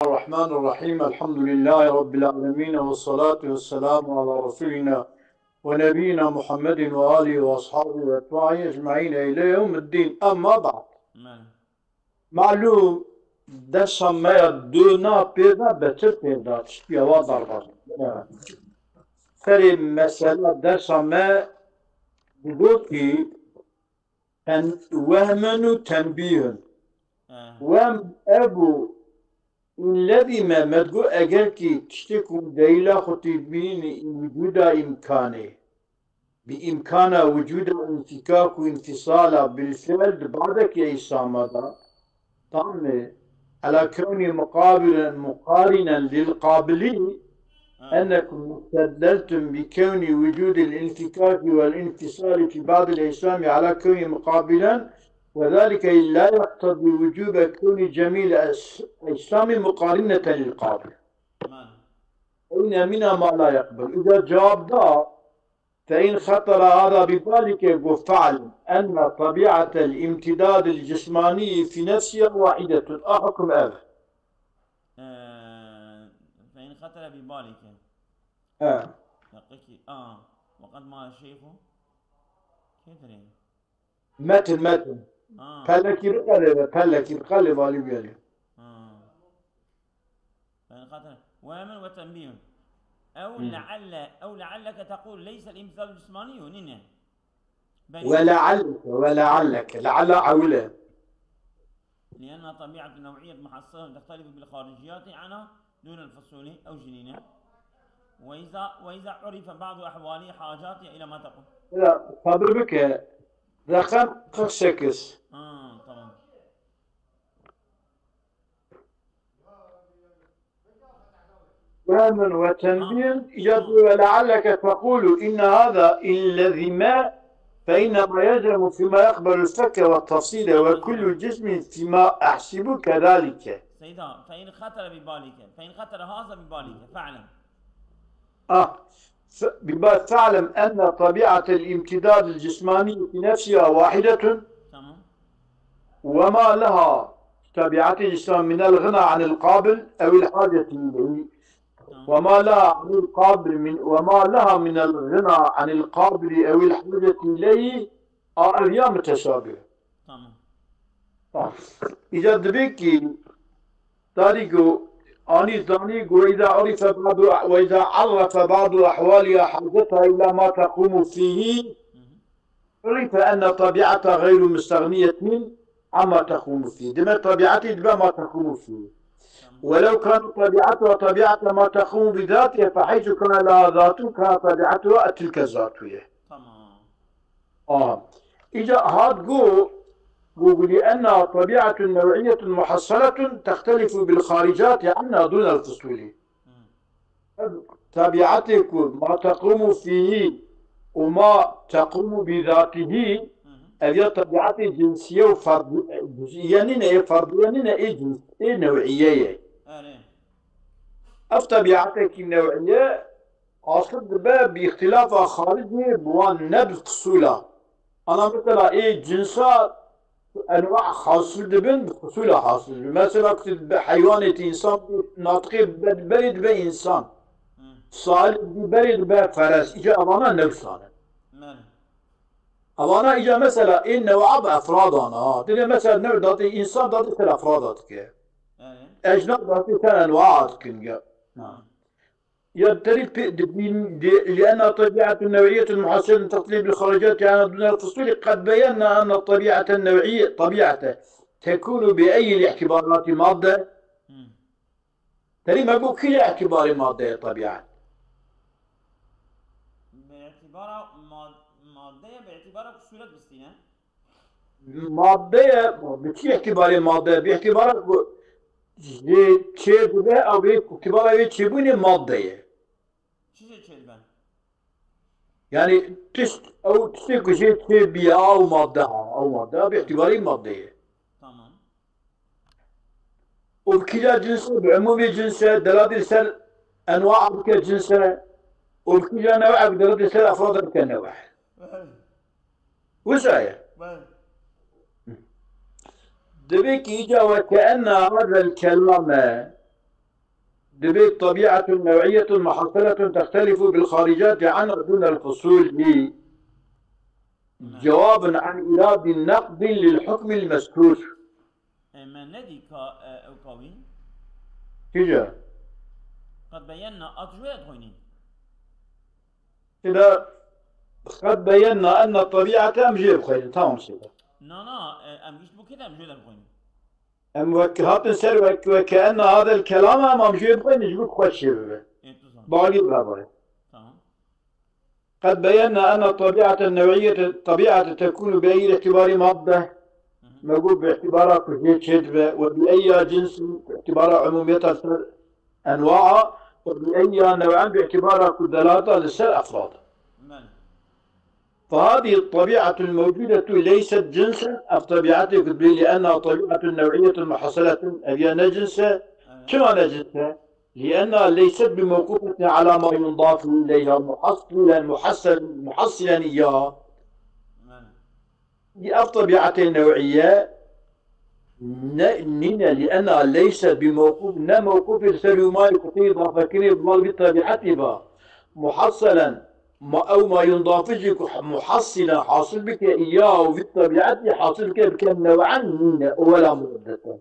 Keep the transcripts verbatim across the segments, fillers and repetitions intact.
الرحمن الرحيم. الحمد لله رب العالمين، والصلاة والسلام على رسولنا ونبينا محمد وآله وأصحابه وأتباعه أجمعين إلى يوم الدين. أما بعد. Belê. Malûm, dersa me ya dûna pê ve betir pê da, tiştî ya wa darbar. Serê mesela dersa me digot ki, ten-, wehmên û tenbîhin. He. Wehm ev bû, in lezîme, me digot eger ki tiştê ku delîla xwe tê dibînî, in wucûda îmkanê, bi îmkana wucûda înfîkak û înfîsala bil fiil di badekî îsama da, tam e, ala kewnî muqabilen, muqarinen lil qabili, Ha. أنكم استدللتم بكون وجود الانفكاك والانفصال في بعض الأجسام على كون مقابلا، وذلك لا يقتضي وجوب كون جميع الأس-، الأجسام مقارنة للقابل. Belê. فإن منها ما لا يقبل. إذا جواب دا، فإن خطر هذا ببالك، فاعلم أن طبيعة الامتداد الجسماني في نفسها واحدة. A hukm ev. Ee, فإن خطر ببالك. He. Deqîqî, a, weqet ma şeyxo. Kê dirê? Metin, metin. Ha. Pelekî biqelê ve, pelekî biqelê valî biyelê. Ha. فإن خطر. وهم وتنبيه. أو لعل، أو لعلك تقول ليس الامتداد الجسماني، nîne. Belê. ولعلك، ولعلك. لعل ewil e. لأن طبيعة النوعية محصلة تختلف بالخارجيات عنها دون الفصول أو جنينة. وإذا، وإذا عرف بعض أحوال حاجاتها إلى ما تقول. Ya, sabir bike. Rakam kırk sekiz. Ha, tamam. وهم وتنبيه يد ولعلك تقول إن هذا إن لزم فإنما يلزم فيما يقبل الفك والتفصيل وكل جسم فيما أحسب كذلك. Seyda, فإن خطر ببالك، فإن خطر هذا ببالك، فاعلم. Ah, f-, ببال فاعلم أن طبيعة الامتداد الجسماني في نفسها واحدة. Tamam. وما لها طبيعة الجسم من الغنى عن القابل أو الحاجة إليه. Tamam. وما لها عن القابل من، وما لها من الغنى عن القابل أو الحاجة إليه، a, ev ya متشابه. Tamam. Tamam. Îca dibe ki, tarî ku, anî zanî ku, وإذا عرف بعض، وإذا عرف بعض أحوالها حاجتها إلى ما تقوم فيه، Hı hı. عرف أن الطبيعة غير مستغنية عما تقوم فيه. Dime tabiatê dibe ما تقوم فيه. Tamam. ولو كانت طبيعتها طبيعة ما تقوم بذاتها، فحيث كان لها ذات، كانت طبيعتها تلك الذات. Tamam. Aha. Îca hat got, got لأنها طبيعة نوعية محصلة تختلف بالخارجات عنها دون الفصول. Hı. Ev tabiatê ku ما تقوم فيه û ما تقوم بذاته، Hı hı. ev ya tabiatê cinsiye û ferd-, cüz'iye nîne, ê ferdiye nîne, ê cins, ê new'iye ye. Erê. Ev tabiatekî new'iye, asil dibe bi îxtilafa xaricî bi wan ne bi fisûla. Ana mesela ê cinsa enwa hasil dibin, bi fisûla hasil dibin. Mesela ku bi heywanê tê însan, natiqê bi berê dibe însan. Hı. Salih bi berê dibe feres. Îca evana newsan in. Belê. Evana îca mesela ê newa bi efradan ha. Dine mesela new datê însan datê ser efrada dike. Belê. Ecnab datê ser enwa dikin ya. Hı. Ya terî pê-, di-, di-, لأن الطبيعة النوعية المحصلة تختلف بالخارجات عنها دون الفصول، قد بينا أن الطبيعة النوعية، طبيعة، تكون بأي الاعتبارات مادة؟ Hı. Terî me got kî îtibarê madde ye tabiat? Bi îtibara mad-, madde ye, bi îtibara ku sûret bistîne. Madde ye, bi çi îtibarê madde ye? Bi îtibara ku jê çê dibe, ew ê îtibara wê çêbûnê madde ye. Çi jê çê dibe? Yani tişt, ew tiştê ku jê çê bîye, ew madde ha, ew madde bi îtibarê madde ye. Tamam. Û bi kîja cins e, bi umûmê cins e, delalî ser enwa bike cins e. Û bi kîja new'e, bi delalî ser efrad bike new'e. Belê. Wisa ye. Belê. Divê ki îca وكأن هذا الكلام، دبي طبيعة نوعية محصلة تختلف بالخارجات عن دون الفصول. جواب عن إيراد نقد للحكم المذكور. Ê, me nedî ka e, ew kawî. Kîja? Qed beyenna at jû ye dixwînî. Kida qed beyenna enne tabiate em jê bixwînin. Tamam seyda. Na na e, em gişt bû kê de em jû de bixwînî. Em wek hatin ser wek wek enne hadel kelama em em jê bixwînin ji bo xweş jê bibe. Ê tu zan. Bagî birabaye. Tamam. قد بينا أن الطبيعة النوعية طبيعة تكون بأي اعتبار مادة. Megot bi îtibara ku jê çêdibe, وبأي جنس bi îtibara umumiyeta li ser enwaa, وبأي نوع bi îtibara ku delata li ser efrad. Belê. فهذه الطبيعة الموجودة ليست جنسا, ev tabiatê ku dibê لأنها طبيعة نوعية محصلة, ev ya ne cins e. Çima ne cins e? لأنها ليست بموقوفة على ما ينضاف إليها محصلا محصلا محصلا إياها. Belê. Ev tabiatê new'iye ne, nîne, لأنها ليست بموقوف, ne mewqûfê li ser wî mayê ku tê îdafe kirinê bi mal vî tabiatê ve. محصلا, ma, ew ma yundafu jî ku muhassilen hasil bike, ya û vî tabiatê hasil bike, bike new'en nîne, û wela mureddeten.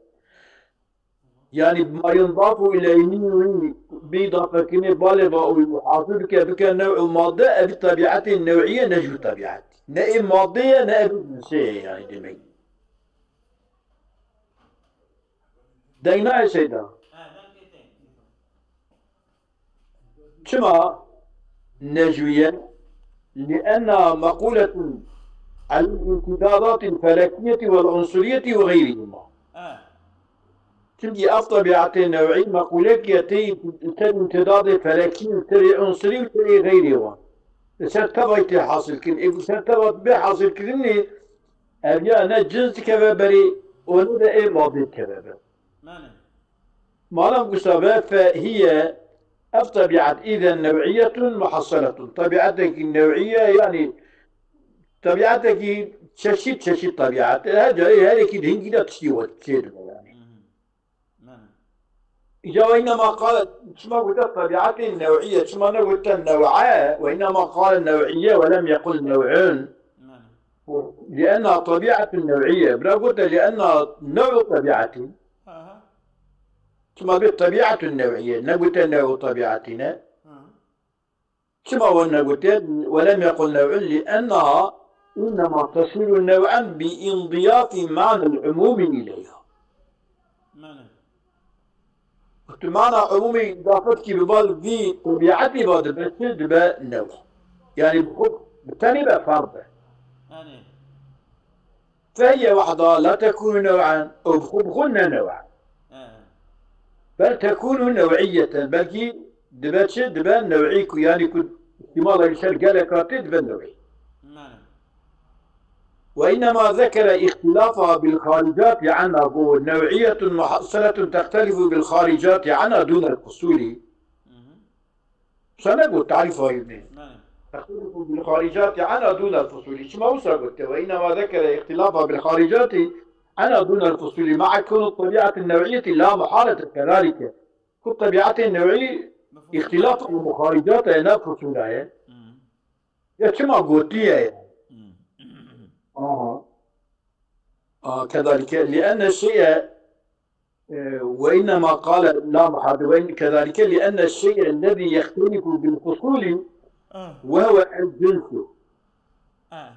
Yani ma yundafu ileyhî wî bi îdafe kirinê balê ve û hasil bike, bike new û madde, ev tabiatê new'iye, ne jû tabiatî. Ne ê madde ye, ne ev cinsê ye yani demek. Deng nayê seyda. Çima ne jû ye? لأنها مقولة على الامتدادات الفلكية والعنصرية وغيرهما. E. Çimkî ev tabiatê new'î meqûlekî ye tê li ser îmtidadê felekî û serê unsirî û serê xeyrê wan. Li ser tevayî tê hasilkirin. Ê ku ser teva bê hasilkirinê, ev ya ne cins dikeve berê û ne de ê madê dikeve ber. Belê. Madem wisa be, فهي, ev tabiat, إذا نوعية محصلة. Tabiatekî new'î ye, yani tabiatekî çeşit çeşit tabiat. Her carê her yekî di hingî de tiştî we çê dibe yani. Hı hı. Belê. Îca وإنما قال, çima gote tabiatê new'î ye, çima negote new'e, وإنما قال نوعية ولم يقل نوع. Belê. لأنها طبيعة نوعية. Bira gote لأنها نوع طبيعة. Aha. Çima bê tabiatun new'iye, negote new'u tabiatî ne? Hı. Çima we negote? ولم يقل نوع لأنها إنما تصير نوعا بانضياف معنى العموم إليها. Belê. Tu mana umumî îdafe dikî bi bal vî tabiatî ve dibe çi? Dibe new. Yani bi xwe bi tenê be ferd be. Belê. فهي وحدها لا تكون نوعا, ew bi xwe bi xwe ne new e. E. بل تكون نوعية, belkî dibe çi? Dibe new'î ku, yani ku îhtimala li ser geleka tê dibe new'î. Belê. وإنما ذكر اختلافها بالخارجات عنها, got نوعية محصلة تختلف بالخارجات عنها دون الفصول. Hı hı. Sana got tarîfa yine. Belê. تختلف بالخارجات عنها دون الفصول. Çima wisa gote? وإنما ذكر اختلافها بالخارجات عنها دون الفصول مع كون الطبيعة النوعية لا محالة كذلك. Ku tabiatê new'î îxtilaf û muxaricata ye, ne fusûla ye. Hı. Ya çima gotiye ye? Hı. Aha. آه، كذلك لأن الشيء, e, وإنما قال لا محالة, وإن-, كذلك لأن الشيء الذي يختلف بالفصول Ah. وهو الجنس. Ah.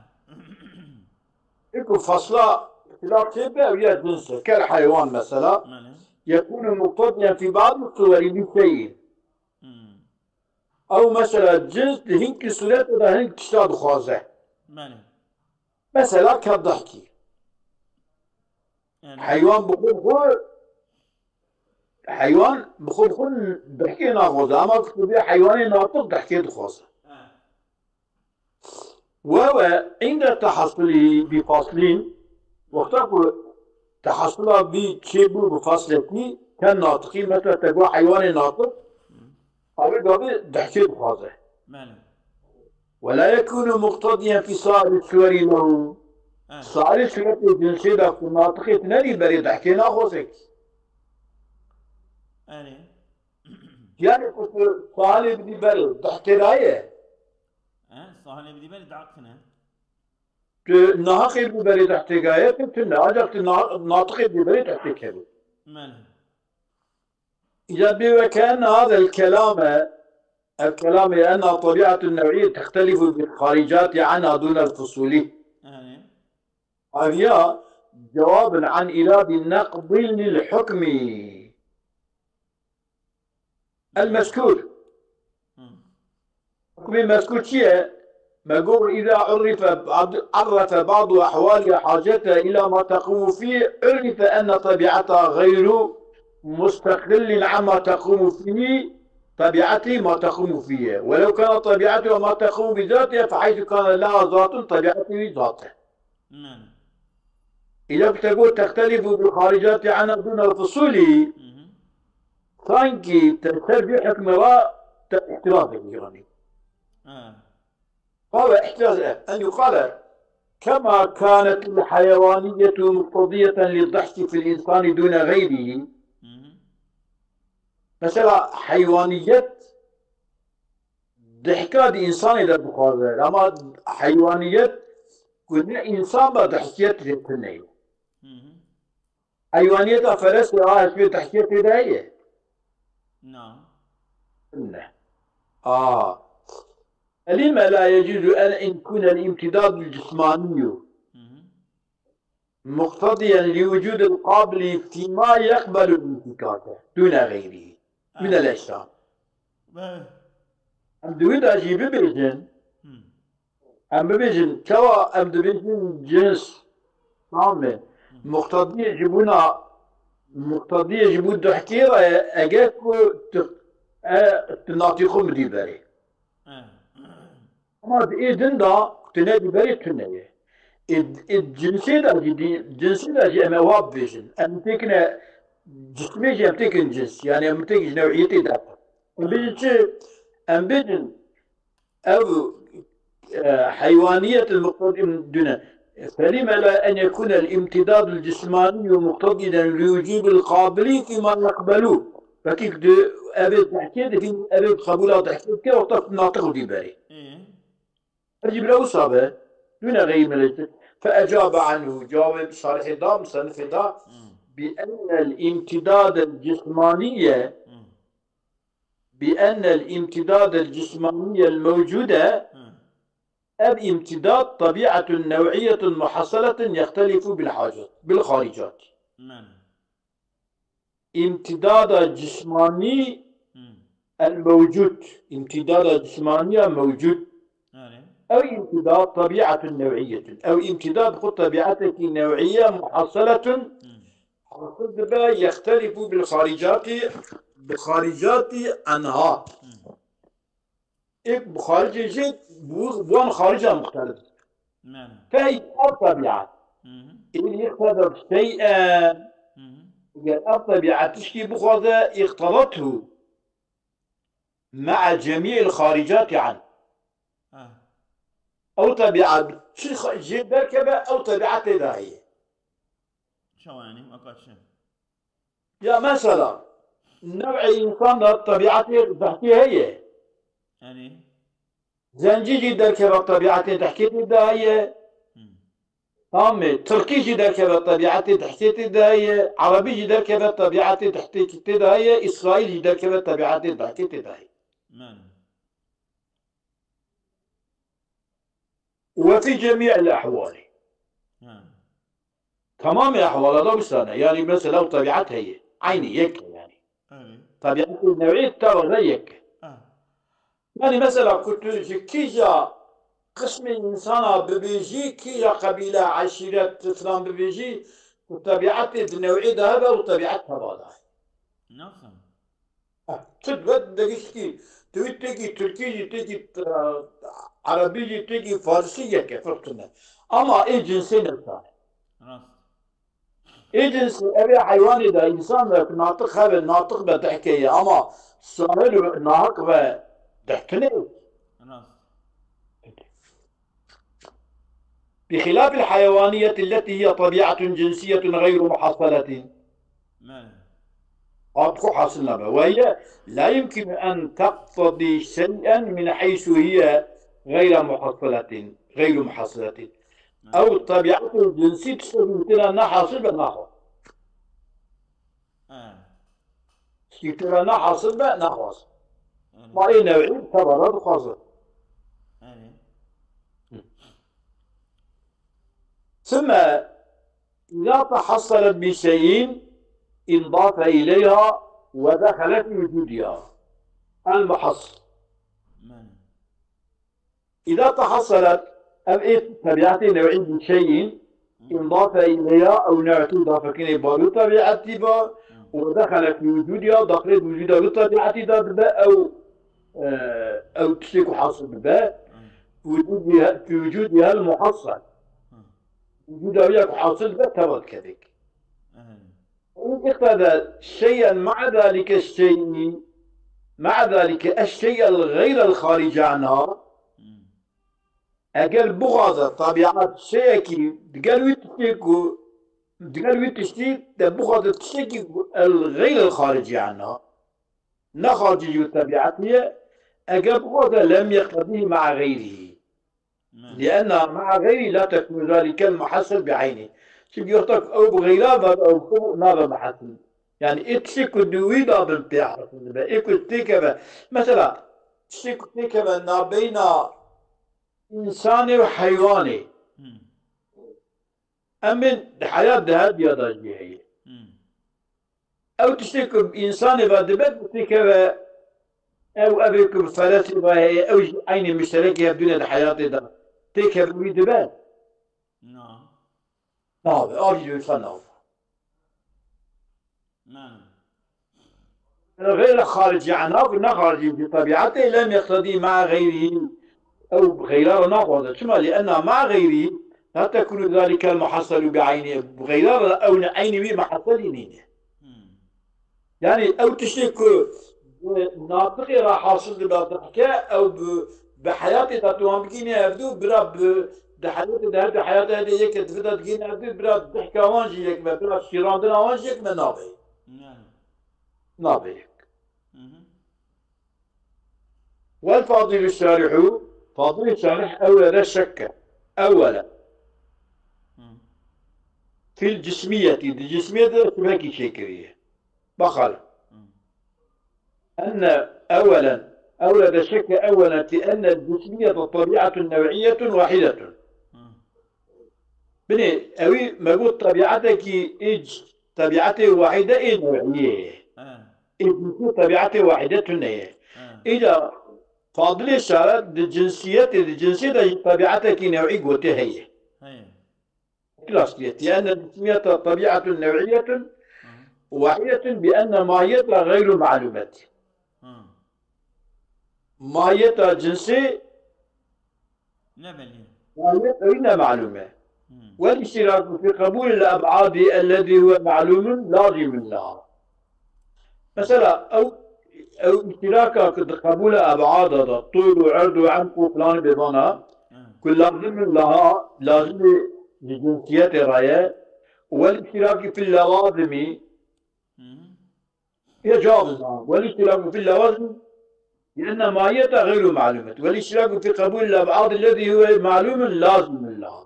Eko fasla ihtilaf tê be, ew ya cins e. Kel heywan mesela. Belê. يكون مقتضيا في بعض الصور لشيء. Hmm. Ew mesela cins di hinkî sûretê de hink tişta dixwaze. Belê. Mesela ka dehkî. Yani. Heywan bi xwe bi xwe, heywan bi xwe bi xwe dehkê naxwaze. Ama tu bê heywanê natiq dehkê dixwaze. Ha. Wewe, inde tehassulî bi faslîn, wexta ku tehasula bî çêbû bi faslekî, ken natiqî, mesela te got heywanê natiq, ew ê gavê dehkê dixwaze. Belê. ولا يكون مقتضيا في سائر الصور له. Ha. Sairê suretê cinsê de ku natiqê tu nedî berê dehkê naxwaze kî. Erê. Yani ku tu sahanê bidî berê, dehkê daye. He, sahanê bidî berê dehk tine. Tu nahaqê bidî berê dehkê daye, tu tune. Ancak tu na-, natiqê bidî berê dehkê kevê. Mele. إذا بي وكأن هذا الكلام، الكلام أن طبيعة النوعية تختلف بالخارجات عنها دون الفصول. He. هذا جواب عن إيراد النقض للحكم المذكور. Hı. حكم المذكور شيء ما يقول إذا عرف بعض، عرف بعض أحوال حاجته إلى ما تقوم فيه، عرف أن طبيعتها غير مستقل عما تقوم فيه، طبيعته ما تقوم فيه، ولو كان طبيعته ما تقوم بذاتها، فحيث كان لها ذات، طبيعته ذاته. Mele. إذا بتقول تختلف بالخارجات عنها دون الفصول، Hı hı. sanki te ser vê hukmê re te îtiraz dikî, yanî. He. قال احتراز أن يقال كما كانت الحيوانية مقتضية للضحك في الإنسان دون غيره. Hı hı. Mesela heywaniyet dehka di insanê de dixwaze. Ama heywaniyet ku ne insan be dehkiyet lê tune ye. Hı hı. Heywaniyeta ferestê a hespê dehkiyet tê de heye. Na. Tune. Aa. فلم لا يجوز أن يكون الامتداد الجسماني Hı hı. مقتضيا لوجود القابل فيما يقبل الانفكاك دون غيره من الأجسام. Be. Em di wî de jî bibêjin, Hı. em bibêjin, çawa em dibêjin cins, tamam mı? Muqtediyê ji bûna, muqtediyê ji bû duhkê re, eger ku tu, e, tu natî xwe bidî berê. He. Ama di ê din de tune di berê tune ye. Ê, ê cinsê de jî, di cinsê de jî em ê wa bibêjin. Em têkine cismê jî em têkin cins. Yani em têkin ji newiyetê derxin. Em bêjin çi? Em bêjin ev, e, heywaniyet muqtedî dune. فلم لا أن يكون الامتداد الجسماني مقتضيا لوجود القابل فيما يقبل. Wekî di evê dehkê dikî, evê qebûla dehkê dike, wexta natiq dî berê. Ê. Her jî bila wisa be, dûne xeyî melektir. فأجاب عنه, cawabê şarihê da, musennifê da, Hı. بأن الامتداد الجسماني، Hı. بأن الامتداد الجسماني الموجود، Hı. ev امتداد طبيعة نوعية محصلة يختلف بالحاجات، بالخارجات. Mele. امتداد جسماني Hı. الموجود، امتداد جسماني موجود. Erê. أو امتداد طبيعة نوعية، أو امتداد xwe tebiateke new'iye muhaseletun, Hı. hasil dibe, يختلف بالخارجات، bi xaricatî anha. Hı. Êk bi xaricê jê, bi wan xarica muxtelif. Mele. Tey ev tebiat. Hı hı. Ê يقتضي شيئا. Hı hı. Eger ev tebiat tiştî bixwaze, اقتضته مع جميع الخارجات عنه. Ha. Ew tebiat çi xa-, jê derkeve, ew tebiat tê de heye. Çawa yani? Weka çi? Ya mesela, new'ê însan de tebiatê dehkê heye. Erê. Zencî jî derkeve tebiatê dehkê tê de heye. Hı. Tamê, Tirkî jî derkeve tebiatê dehkê tê de heye. Erebî jî derkeve tebiatê dehkê tê de heye. Îsraîl jî derkeve tebiatê dehkê tê de heye. Mele. وفي جميع الأحوال. Ha. Tamamê ehwala da wisa ne. Yani mesela ew tebiat heye. Aynî yek e yani. Erê. Tebiatê new'î teva de yek e. Ha. Yani mesela ku tu ji kîja qismê însana bibêjî, kîja qebîle, eşîret, filan bibêjî, ku tebiatê di new'ê de hebe û tebiat teva de heye. Nafhem. Tu dibe degiştî, tu wî têkî Tirkî jî, têkî, e, Erebî jî, têkî Farsî yek e, ferq tune. Ama ê cinsê ne wisa ne. Rast. Ê cinsê ev ê heywanê de, însan de, natiq hebe, natiq be dehkeye, ama sahil û nahiq be dehkine. Rast. بخلاف الحيوانية التي هي طبيعة جنسية غير محصلة. Mele. Hat xwe hasil nabe. Ve hiye la yumkinu en teqtedî şey'en min heysu hiye gayra muhassiletin, gayru muhassiletin. Ew tebiatê cinsî tiştekî tira ne hasil be naxwe. He. Tiştekî tira ne hasil be naxwe. Erê. Ma ê new'î tevara dixwaze. Erê. Sümme, إذا تحصلت بشيء انضاف إليها ودخل في وجودها. المحصل. Belê. إذا تحصلت، ev ê tebiatê new'î bi şey'in, انضاف إليها، ew new'î îdafe kirinê ba wî tebiatî ba, ودخل في وجودها، daxilê wicûda wî tebiatî de dibe, ew, e, ew tiştê ku hasil dibe, وجودها، في وجودها المحصل. Wicûda wî ya ku hasil dibe, teva dike vêk. Hı. وإن اقتضى شيئا مع ذلك الشيء، مع ذلك الشيء الغير الخارج عنها. Hı. Eger bixwaze tebiat şeyekî digel wî tiştê ku, digel wî tiştî de bixwaze tiştekî ku el gayr el xaricî anha, ne xaricî ji tebiatî ye, eger bixwaze lem yeqtedî ma'a gayrî. Hı. Li'enna ma'a gayrî la tekunu zalike el muhassel bi ayni. Çünkü yoksa ew bi gayra ve ew bi nabe muhassel. Yani ê tiştê ku di wî de bin pê hasil dibe. Ê ku têkeve. Mesela tiştê ku têkeve nabeyna insanê û heywanê. Hı. Em bên di heyat di her diya de jî heye. Hı. Ew tiştê ku bi însanê ve dibe, ku têkeve, ew, ev ê ku bi feresê ve heye, ew jî eynî muşterekê hevdû ne di heyatê de têkeve wî dibe. Na. Nabe, av jî wî fe nabe. Belê. Gayre xaricî anha, ne xaricî ji tebiatê, lem yeqtedî ma'a gayrî. Ew gayra re naxwaze. Çima? Li'enna ma'a gayrî la tekunu zalike el muhasselu bi ayni. Gayra re ew ne eynî wî muhasselî nîne. Hmm. Yani ew tiştê ku bi natiqê re hasil dibe dihke, ew bi, bi heyatê de tu wan bigînî hevdû, bira bi, di heyatê de her du heyata hevdê yeke di vida digînî hevdû, bira dihka wan jî yek me, bira şîrandina wan jî yek me nabe. Yani. Nabe yek. Hı hı. Vel fadîlü şarihu, fadîlê şarih ewlede şekke. Ewwele. Hı. Fil cismiyeti, di cismiyete de şübhekî çêkiriye. Bak hele. Hı. Enne ewwelen, ewlede şekke ewwelen fi enne cismiyete tebiatun nev'iyetun wahidetun. Hı. Binê, ewî me got tebiatekî ê c-, tebiatê wahide ê nev'iyê ye. He. Ê cinsî tebiatê wahide tune ye. He. Îca fadilê şare di cinsiyetê, di cinsê de jî tebiatekî nev'î gotê heye. Heye. Klasiyet. Yani cinsiyeta tebiatun nev'iyetun Hı. wahidetun bi enne mahiyeta gayru ma'lumet. Hı. Mahiyeta cinsê Ne belli. Mahiyet ew ne malûm e. Hmm. Wel iştiraku fi qebûlil eb'adî ellezî huwe malûmun lazîmun leha. Mesela ew, ew iştiraka ku di qebûla eb'ada de, tûl û erd û emq û filan bêvan e, Hmm. ku lazîmun leha, lazîmê ji cinsiyetê re ye, wel iştiraki fil lewazimî, Hmm. Ya cevabı zaman. Wel iştiraku fil lewazim, li'enne mahiyeta gayru malûmet. Wel iştiraku fi qebûlil eb'ad ellezî huwe malûmun lazîmun leha.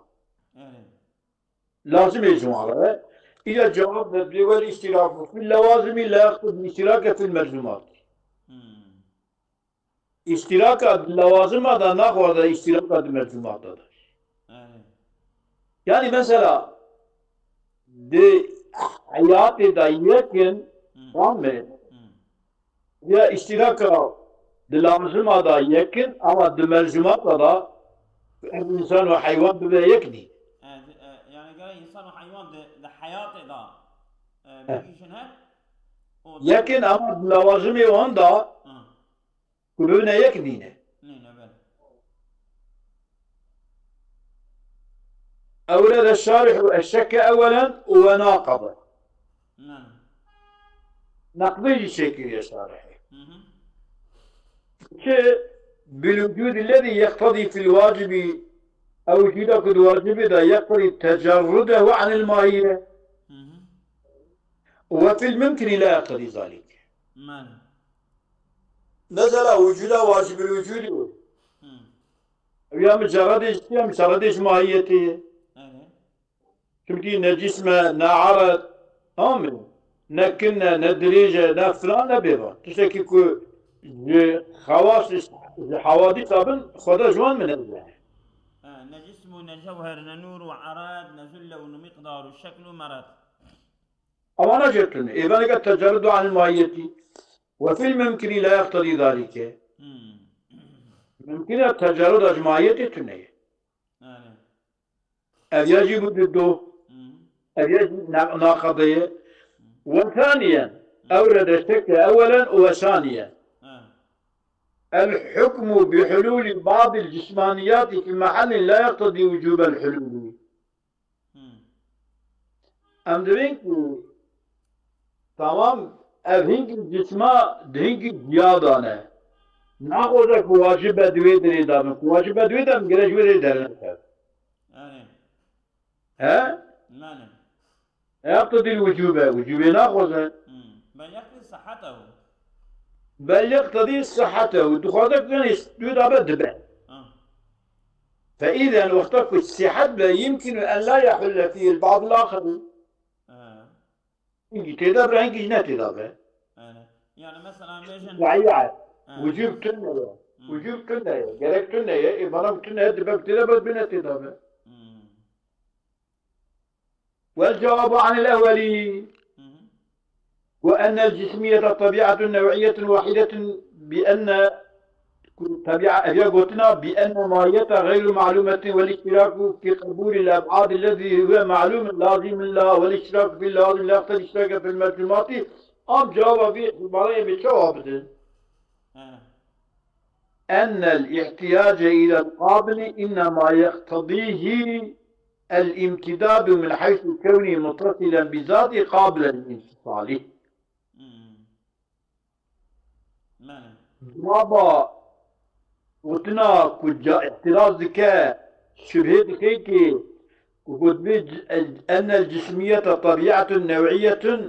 Evet. Lazim ê ji wan re. Îca cevab de bê wel iştiraku fil lewazimî la yeqtedî iştirake fil melzûmat. Hmm. Îştiraka di lewazima de naxwaze îştiraka di melzûmata de. Evet. Yani mesela di heyatê de yekin, Hı. tamam mı? Hı. Ya îştiraka di lewazima de yekin ama di melzûmata de ev insan û heywan bibe yek nî. Evet, e, yani gere insan û heywan di, di heyatê de, e, He. bigihîjin hev, o da Yekin ama di lewazimê wan de Hı. Ku bibine yek nîne. Nîne, belê. Ewrede şarihu eşşekke ewelen û ve naqada. Nîne. Naqdê jî çêkiriye şarihê. Hı hı. Çi bil wucûdî lezî yeqtedî fil wacibî, ew wucûda ku di wacibê de yeqtedî tecerrudehu anil mahiye. Hı hı. وفي الممكن لا يقتضي ذلك. Mane. Mesela vücuda vacibül vücudi. Hmm. Ya mücerredê ji ya mücerredê ji mahiyetê. Erê. Çimkî ne cism e, ne erd, tamam mı? Ne kin e, ne dirêj e, ne filan, ne bêvan. Tiştekî ku ji xewas, ji hawadîsa bin, xweda ji wan min e. Ha, ne cism û ne cewher, ne nûr û erad, ne zulle û ne miqdar û şekl û merad. Ewana jê tune. Êvaneke tecerrudu anil mahiyetî. Ve fil mümkini la yeqtedî zalike. Hmm. Mümkün e tecerruda ji mahiyetê tune ye. Yani. Ev ya jî bu do. Hmm. Ev ya jî na- naqede ye. Ve saniyen. Evrede şekke ewelen ve saniyen. Ha. El hukmu bi hululi ba'dil cismaniyati fi mahallin la yeqtedî wucubel hululi. Hmm. Em dibên ku tamam ev hingî cisma di hingî ciya de ne. Naxwaze ku wacib be di wê dirê de bin. Ku wacib be di wê de bin, gere ji wê dirê derneket. Yani. He? Yani. Yeqtedî wicûbe, wicûbê naxwaze. Hmm. Bel yeqtedî sihhetehu. Bel yeqtedî sihhetehu. Dixwaze ku yanî wê de be dibe. Ha. Fe îzen wexta ku sihet be yimkinu en la yehulle fîhil ba'dul axerî. Ha. Hingî tê de be, hingî jî ne tê de be. Yani. Yani mesela bêjin. Sahiye. Ha. Wicûb tune ye. Hmm. Wicûb tune ye. Gerek tune ye. Ê bana tune ye, dibe tê de be, bine tê de be. Hmm. والجواب عن الأول Mhm. وأن الجسمية طبيعة نوعية واحدة بأن طبيعة هي قلتنا بأن ماهيتها غير معلومة والاشتراك في قبول الأبعاد الذي هو معلوم لازم لها والاشتراك في اللوازم لا يقتضي الاشتراك في الملزومات. Am cevaba vî îbareyê min çawa bidin? Ha. أن الاحتياج إلى القابل إنما يقتضيه الامتداد من حيث كونه متصلا بذاته قابلا للانفصال. Hmm. Mane. Cevaba gotina ku ca îtiraz dike, şubhê dike ki ku gotibê c- el- ennel cismiyete tabiatun nev'iyetun,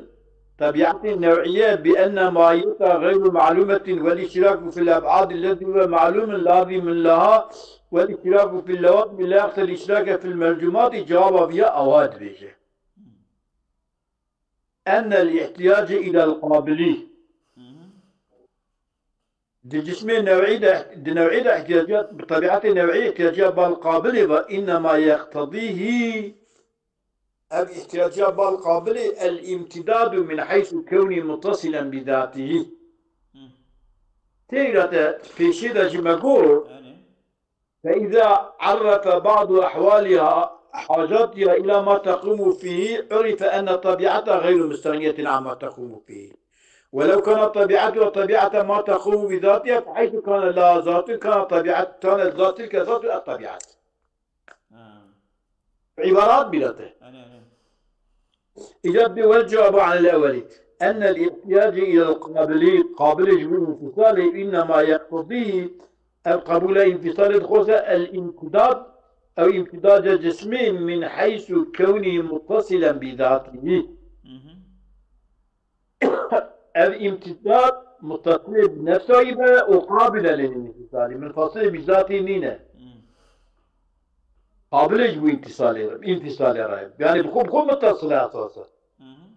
tabiatê nev'iye bi enne mahiyeta gayru ma'lumetin vel iştiraku fil eb'adi lezî huve ma'lumun lazimun laha vel iştiraku fil lewazimi la yaqtel iştirake fil melcumati, cevaba viya ewa dibêje. Ennel ihtiyace ilel qabili. Mhm. Di cismê nev'î de, di nev'î de ihtiyaciya, bi tebiatê nev'î ihtiyaciya bal qabilê ve, innema yeqtedîhî, ev ihtiyaciya bal qabilê, el imtidadu min heysu kewnî muttasilen bi zatîhî. Hı. Têra te pêşê de jî me got, Yani. فإذا عرف بعض أحوالها حاجاتها إلى ما تقوم فيه عرف أن طبيعتها غير مستغنية عما تقوم فيه. ولو كانت طبيعتها طبيعة ما تقوم بذاتها فحيث كان لها ذات كان طبيعة كانت ذات تلك ذات الطبيعة. Ha. عبارات بلا ته. Yani, yani. إجابة والجواب عن الأول أن الاحتياج إلى القابل قابل جبر انفصال إنما يقتضيه القبول انفصال الخوصة الامتداد أو امتداد جسمي من حيث كونه متصلا بذاته. Mhm. Ev imtidad muttasil bi nefsayî be û qabile lil infisalî. Minfasil bi zatî nîne. Mhm. Qabilê ji bo întisalê re, întisalê re. Yani bi xwe, bi xwe muttasil e esas e. Mhm.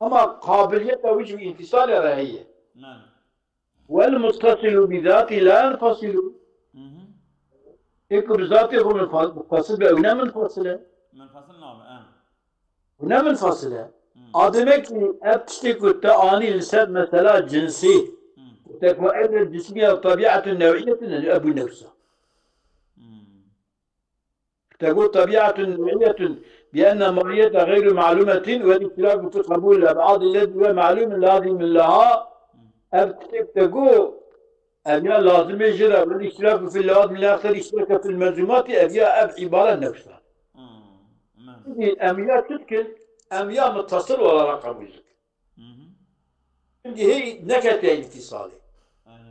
Ama qabiliyeta wî ji bo întisalê re heye. Yani. Wel muttasilu bi zatî la yenfasilu. Mhm. Ê ku bi zatê xwe munfa-, muttasil be, ew ne munfasil e. Munfasil nabe, ha. Ew ne munfasil e. Mhm. A demek ki ev tiştê ku te anî li ser mesela cinsî. Mhm. Ku te ku enne cismiye tabiatun nev'iyetin, ebu nefsa. Mhm. Te got tabiatun nev'iyetun bi enne mahiyete gayru ma'lumetin ve iştiraku fi qabul eb'adi lezi ve ma'lumun lazimun laha. Ev tiştek te got, ev ya lazimê jê re, ve iştiraku fil lewazim la yaqtedi iştirake fil melzumati, ev ya ev îbare nefsa. Mhm. Amen. Şimdi em ya çi dikin, em ya muttasil olarak kabul dikin. Mhm. Şimdi hey nekete înfisalê. Yani.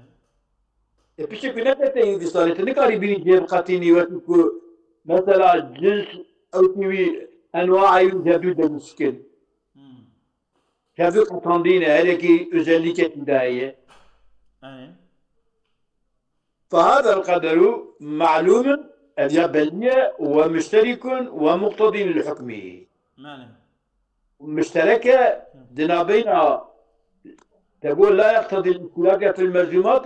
E, piçek ku nekete înfisalê, tu nikarî bînî cihê bi qetînî wekî ku mesela cins ew tî wî enwaê wî hevdû demîşkin. Mhm. Kevî qetandî ne, her yekî özellikekî daye. Erê. فهذا القدر معلوم, ev ya belî ye, ومشترك ومقتضي للحكم. Belê. Muşterek e, di nabeyna, te got لا يقتضي الاشتراك في الملزومات,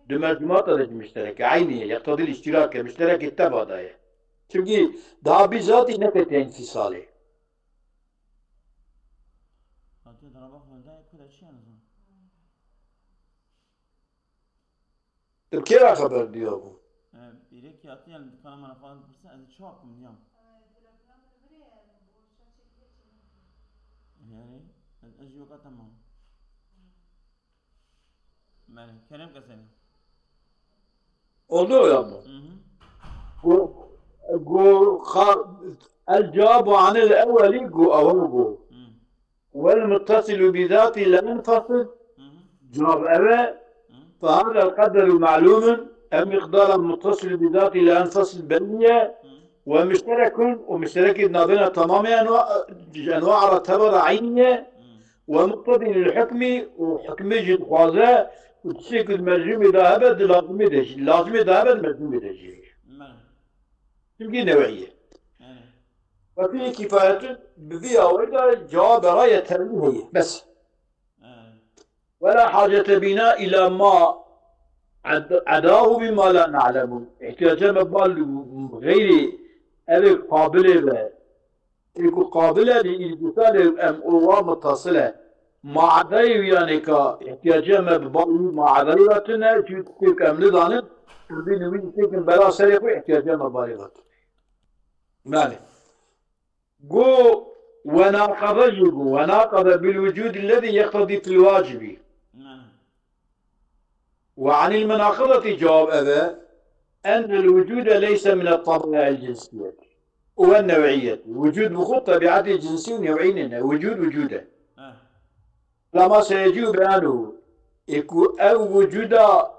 di melzumata de jî muşterek e. Eynî ye, يقتضي الاشتراك e, muşterekê teva de ye. Çimkî daha bî zatî neketiye înfîsalê. Hatiye dara bak, Hüldayê ku de çi yani? Tu bi kê re xeber diya bû? E, bîrek hatiye li dikana me re xwe pirse, ez ê çawa bikim, diyam? Yani, ez, ez jî weka temam. Belê, kerem ke sene. Oldu ya mı? Hı hı. Go, go, kha, الجواب عن الأول, go, awal go. Hı. والمتصل بذاته لا ينفصل. Hı hı. Cevap eve. Hı. فهذا القدر معلوم, ev miqdara متصل بذاته لا ينفصل belli ye. Hı. ومشترك, û muşterekî navbeyna tamamê enwa, enwa re teva de eynî ye. Hı. ومقتضي للحكم, û hukmê jî dixwaze, û tiştê ku di melzûmê de hebe, di lazimê de jî, lazimê de hebe, di melzûmê de jî. Belê. Çimkî new'î ye. Belê. وفيه كفاية, bi vî awayî de cewabê re yetewî heye. Bes. Belê. ولا حاجة بنا إلى ما عد-، عداه مما لا نعلم. Îhtiyacê me bal xeyrê evê qabilê be. Ê ku qabil e, lî îtîsalê em û wa muttasil e. Maedayê wî yanê ka îhtiyacê me bi bal wî maedayê ve tune, çi tiştê ku em nizanin, em bînin wî tiştê ku bela serê xwe îhtiyacê me balê ve tune. Belê. Go وناقض jî go, وناقض بالوجود الذي يقتضي في الواجب. Belê. وعن المناقضة cewab eve, أن الوجود ليس من الطبائع الجنسية والنوعية. Wicûd bi xwe tebiatê cinsî û new'î nîne. Wicûd, wicûd e. Heh. Lama seyecî û beyanû. Ê ku ev wicûda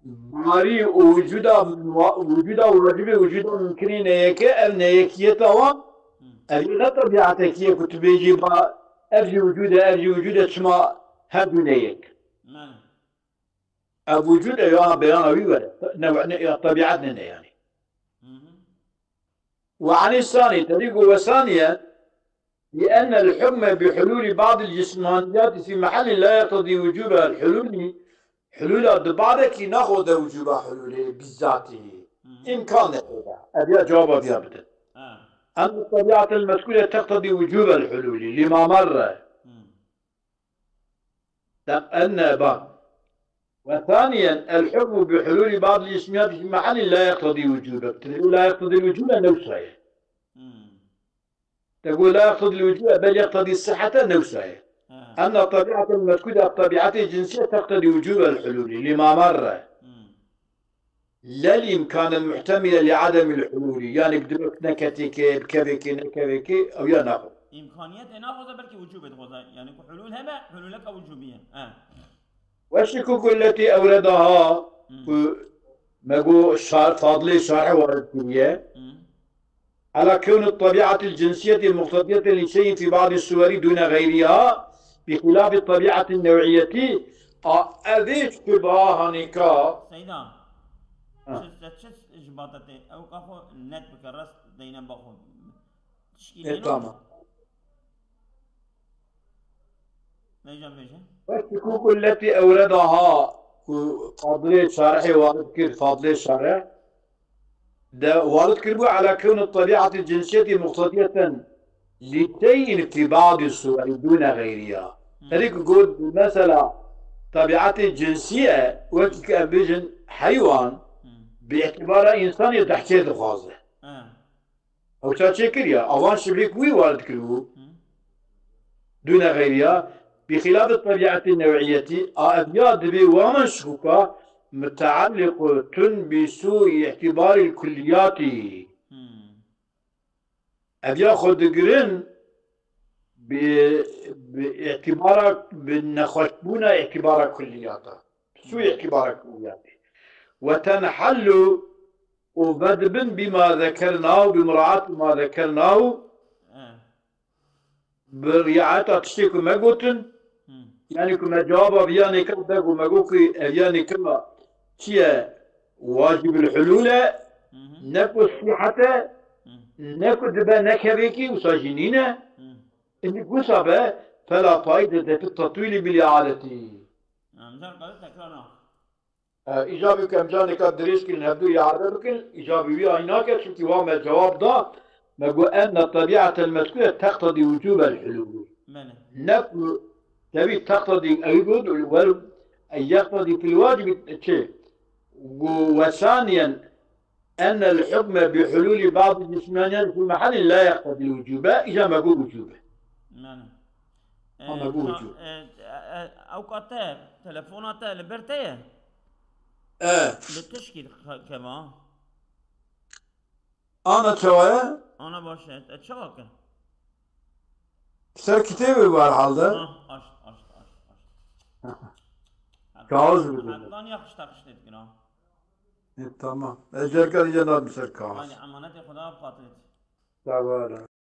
barî û wicûda wa-, wicûda wacibê, wicûda mumkinî neyeke, ev neyekiyeta wan, Hmm. ev ne tebiatekî ye ku tu bêjî ba, ev jî wicûd e, ev jî wicûd e, çima her du neyek? Belê. Ev wicûd e ya beyana wî were. Ne, ne, ya tebiat ne, ne yani. Hı hı. وعن الثاني, tevî ku وثانيا، لأن الحكم بحلول بعض الجسمانيات في محل لا يقتضي وجوب الحلول, hulûla di badekî naxwe de wicûba hulûlê bizatî. Hı hı. İmkan ne da. Ev ya cevaba viya bidin. Ha. أن الطبيعة المذكورة تقتضي وجوب الحلول لما مر. Hı. Dem-, enne, bak. وثانيا، الحكم بحلول بعض الجسميات في محل لا يقتضي وجوبه. لا يقتضي الوجوب ne wisa ye. Hmm. Te got لا يقتضي الوجوب، بل يقتضي الصحة ne wisa ye. Ha. أن الطبيعة المذكورة، الطبيعة الجنسية تقتضي وجوب الحلول لما مر. Hmm. لا الإمكان المحتمل لعدم الحلول. Yani bi dibek neketêke, bi kevêke, nekevêke, ew ya naxwe. İmkaniyetê naxwaze belkî wicûbê dixwaze. Yani ku hulûl hebe, hulûleke wicûbî ye. He. والشكوك التي أوردها, Hmm. ku me got şar-, Fadilê şarhê warid kiriye. Hmm. على كون الطبيعة الجنسية مقتضية لشيء في بعض الصور دون غيرها بخلاف الطبيعة النوعية. A, ev ê şubaha hanîka. Seyda, Ha. çi, çi, çi ji bate tê? Ew ka xwe net bike, rast deyne ba xwe. Tişkî E, lê tamam. Vêje, vêje. والشكوك التي أوردها, ku Fadilê şarhê warid kir, Fadilê şarhê de warid kiribû, على كون الطبيعة الجنسية مقتضية لشيء في بعض الصور دون غيرها. Hmm. Herî ku got, mesela, tebiatê cinsî ye, wekî ku em bêjin heywan, Hmm. bi îtibara însanê dehçê dixwaze. Hmm. Ew ça çêkiriya, avan şibhê ku wî warid kiribû. Hmm. دون غيرها، بخلاف الطبيعة النوعية, a ev ya dibê wa min şikûka, متعلقة بسوء اعتبار الكليات. Hmm. Ev ya xwe digirin bi, bi îtibara, bi nexweşbûna îtibara kulliyata. Sû îtibara kulliyatê. وتنحل, û vedibin بما ذكرناه, بمراعاة ما ذكرناه. He. bi riayeta tiştê ku me gotin, Hı. yani ku me cevaba viya nêka de ku me got ku ev ya nêka çi ye, wacibul hulûl e, Hı hı. ne ku sîhet e, Hı. ne ku dibe ne kevêkî, wisa jî nîne. Hı. Indi wisa be, fela faydete fi tetwîlî bil iadetî. Em car qale tekrar na. E, îcabî ku em caneka dirêj kirin, hevdu îade bikin, îcabî wî ay nake, çimkî wa me cewab da, me got, enne tebîatel mezkûre teqtedî wicûbel hulûl. Belê. Ne ku tevî teqtedî, ew got, wer, ey yeqtedî fil wacibî çi? Got, ve saniyen, enne el hukme bi hulûlî ba'dî cismaniyen fil mehellî la yeqtedî wicûbe, îca me got wicûbe. Belê. Ha, me got wicûbe. E, e, e, ewka te, telefona te li ber te ye? E. Bi tişkî ke-, keva? Ana çawa ye? Ana baş e. E, çawa ke? Ser kitêbê bi her halde. Ha, aşt, aşt, aşt, aşt. Kağız mı dedi? Lan ya kışta kışta etkin ha. E, tamam. E, cerka diye nadim ser kağız. Hadi emanete Xuda bi xatirê. Sağ ol.